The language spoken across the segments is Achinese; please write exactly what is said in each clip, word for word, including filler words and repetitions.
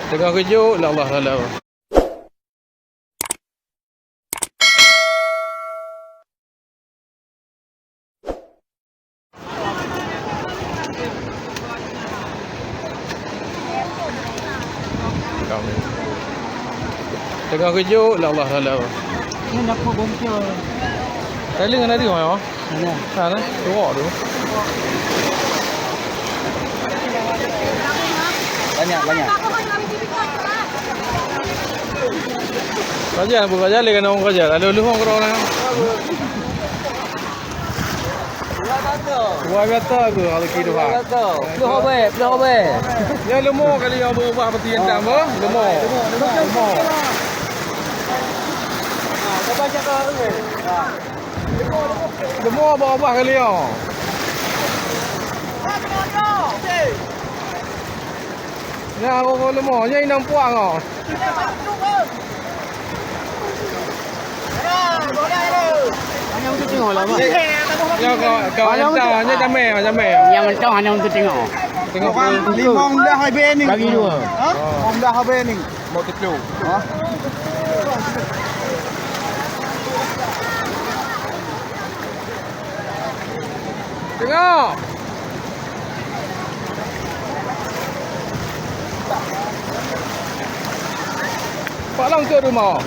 Teungoh geujok lé Allah Taala. Teungoh geujok lé Allah Taala. Nyan dapur bongkor. Tali ngon tali mai, oh. Mana? Sana, tengok tu. Banyak, banyak. Raja, bu raja, le kena orang raja. Lalu lu orang orang. Luar biasa tu rezeki Tuhan. Luar biasa. Ploh abang, ploh abang. Ya, leumo kali yang berubah peti hitam, bah. Leumo. Leumo. Leumo berubah kali ya. Nyan, oh, leumo. Nyan inong puang, oh. Nyoe ka, ka, ka, nyoe jamé, jamé. Nyang mantong hana untuk tengok. Tengok. Limong belas habis ni. Bagi dua. Ha? Limong belas habis ni. Mau teplo. Ha? Tengok. Pak Long tu rumah.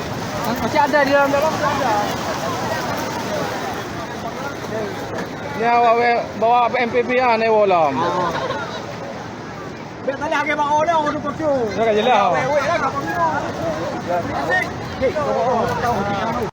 Masih ada di dalam, dalam tu ada. Ni awak weh, bawa M P P A ni, Wolom. Biar tadi harga bak orang tu, tu. Dah jelas. Weh, weh, dah, dah.